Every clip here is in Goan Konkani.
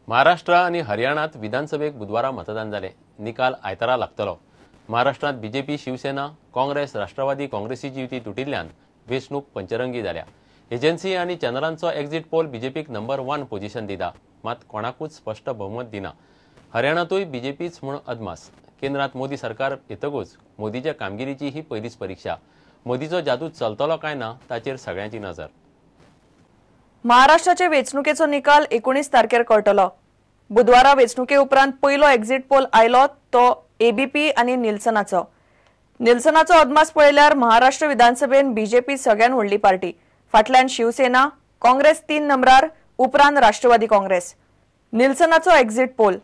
महाराष्ट्र आनी हरियाणात विधानसभेक बुधवारा मतदान जालें. निकाल आयतारा लागतलो. महाराष्ट्रांत बीजेपी, शिवसेना, काँग्रेस, राष्ट्रवादी काँग्रेसीची युती तुटिल्ल्यान वेंचणूक पंचरंगी जाल्या. एजन्सी आनी चॅनलांचो एक्झिट पोल बीजेपीक नंबर 1 पोझिशन दिता, मात कोणाकूच स्पश्ट बहुमत दिना. हरियाणातूय बीजेपीच म्हूण अदमास. केंद्रांत मोदी सरकार येतकूच मोदीच्या कामगिरीची ही पयलीच परिक्षा. मोदीचो जादू चलतलो काय ना ताचेर सगळ्यांची नजर. महाराष्ट्राचे वेंचणुकेचो निकाल 19 तारखेर कळटलो. बुधवारा वेंचणुके उपरांत पयलो एक्झिट पोल आयलो तो एबीपी आनी निल्सनाचो. निल्सनाचो अदमास पळयल्यार महाराष्ट्र विधानसभेन बीजेपी सगळ्यान व्हडली पार्टी, फाटल्यान शिवसेना, काँग्रेस 3 नंबरार, उपरांत राष्ट्रवादी काँग्रेस. निल्सनाचो exit poll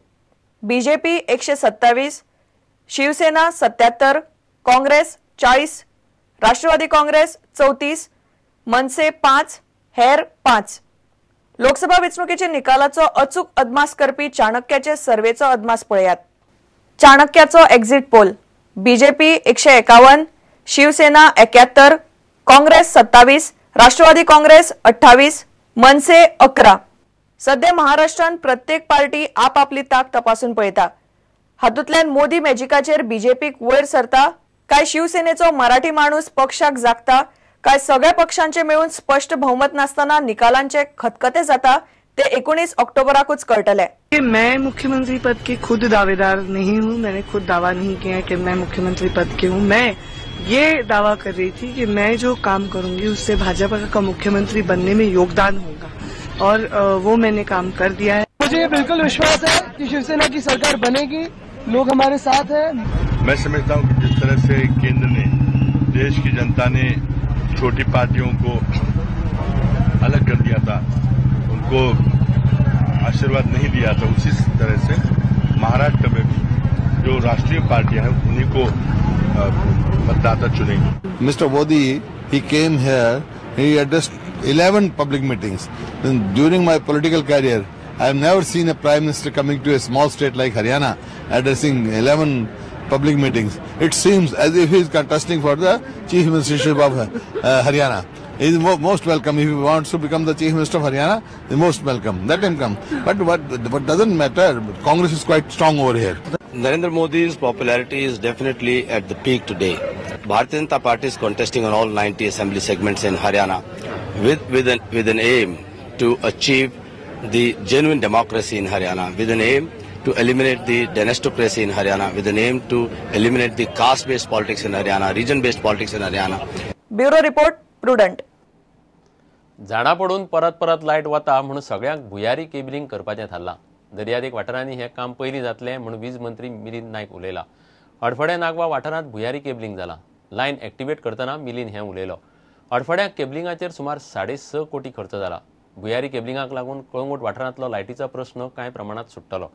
BJP 127, Shiv Sena 77, Congress 40, Rashtravadi Congress 34, मनसे 5, हेर 5. लोकसभा वेंचणुकेच्या निकालाचो अचूक अदमास करपी चाणक्याचे सर्वेचो अदमास पळयात. चाणक्याचो exit poll BJP 151, Shiv Sena 71, Congress 27, Rashtravadi Congress 28, मनसे 11. सध्या महाराष्ट्रांत प्रत्येक पार्टी आपापली ताक तपासून पळयता. हातूंतल्यान मोदी मॅजिकाचेर बीजेपीक वयर सरता काय शिवसेनेचो मराठी माणूस पक्षाक जागता काय सगळ्या पक्षांचे मेळून स्पष्ट बहुमत नासतना निकालांचे खतखते जाता ते 19 ऑक्टोबराकूच कळटले. मैं मुख्यमंत्री पद की खुद दावेदार नहीं हूं, मैंने खुद दावा नहीं किया कि मैं मुख्यमंत्री पद की हूं. मैं ये दावा कर रही थी कि मैं जो काम करूंगी उससे भाजपा का मुख्यमंत्री बनने में योगदान होगा और वो मैंने काम कर दिया है. मुझे ये बिल्कुल विश्वास है कि शिवसेना की सरकार बनेगी, लोग हमारे साथ हैं. मैं समझता हूँ कि जिस तरह से केंद्र ने, देश की जनता ने छोटी पार्टियों को अलग कर दिया था, उनको आशीर्वाद नहीं दिया था, उसी तरह से महाराष्ट्र में भी जो राष्ट्रीय पार्टियां हैं उन्हीं को मतदाता चुनेंगे. Mister Modi, he came here, he addressed 11 public meetings. During my political career, I have never seen a prime minister coming to a small state like Haryana addressing 11 public meetings. It seems as if he is contesting for the chief ministership of Haryana. He is most welcome. If he wants to become the chief minister of Haryana, he is most welcome. Let him come. But what doesn't matter, Congress is quite strong over here. Narendra Modi's popularity is definitely at the peak today. Bharatiya Janata Party is contesting on all 90 assembly segments in Haryana with an aim to achieve the genuine democracy in Haryana, with an aim to eliminate the dynastocracy in Haryana, with an aim to eliminate the caste-based politics in Haryana, region-based politics in Haryana. Bureau Report, Prudent. झाडां पडून परत परत लायट वता म्हणून सगळ्यांक भुयारी केबलिंग करपाचें थारलां. दर्यादेग वाठारांनी हें काम पयलीं जातलें म्हूण वीज मंत्री मिलिंद नायक उलयला. हडफडें नागवा वाठारांत भुयारी केबलिंग जालां. लायन एक्टिवेट करतना मिलिंद हें उलयलो. हडफड्यां केबलिंगाचेर सुमार 6.5 कोटी खर्च जाला. भुयारी केबलिंगाक लागून कळंगूट वाठारांतलो लायटीचो प्रश्न कांय प्रमाणांत सुट्टलो.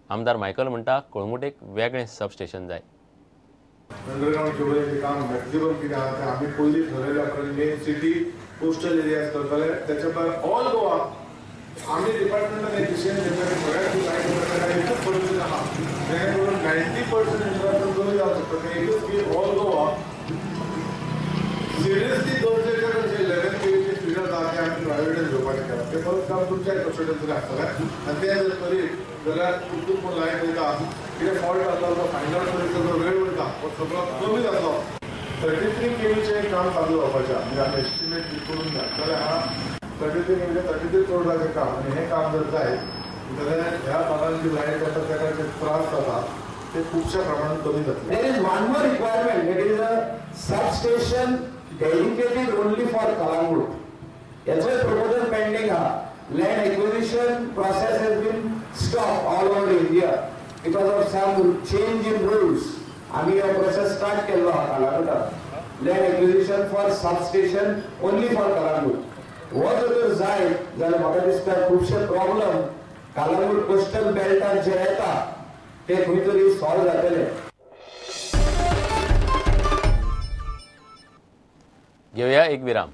आमदार मायकल म्हणटा कळंगूटेक वेगळें सबस्टेशन जाय. अंडरग्राउंड केबलिंगचें काम मॅक्झिमम कितें आहा तें आमी पयलीं ठरयल्या प्रमाणे मेन सिटी कोस्टल एरियाज करतले. त्याच्या भायर ऑल गोवा आमी डिपार्टमेंटान एक डिसिजन घेतला की सगळ्याक लायट वता एकूच सोल्युशन आहा, जेणे करून 90% इंटरप्शन कमी जावंक शकता. तें एकूच की ऑल गोवा सिरियसली गरजेचें म्हणजे 11 केवीचे फिडर्स आहा ते आमी प्रायवेटान घेवपाचें केलां. तें परत काम तुमच्या कस्टडीन आसतलें आनी तें जर करीत जाल्यार कुटूंब पूण लायट वयता, कितें फॉल्ट आसलो तो फायंड आवट करीत जो वेळ वयता हो सगळो कमी जातलो. 33 केवीचें काम चालू जावपाचें आहा, म्हणजे आमी एस्टिमेट करून धाडटले आहा. 33 केवीचें 33 करोडाचें काम आनी हें काम जर जायत जाल्यार ह्या भागान जी लायट वता ताका जे त्रास जाता ते खुबश्या प्रमाणात कमी जातले. There is one more requirement, that is a substation dedicated only for Calangute. याचोय proposal pending आहा. Land acquisition process has been stopped all over India because of some change in rules. आमी हो प्रोसेस स्टार्ट केल्लो आहा कलांगुटात. Land acquisition for substation only for Calangute. हो जर जायत जाल्यार म्हाका दिसता खुबशे प्रॉब्लम कलांगूट कोस्टल बेल्टात जे येता ते खंय तरी सॉल्व जातले. घेवया एक विराम.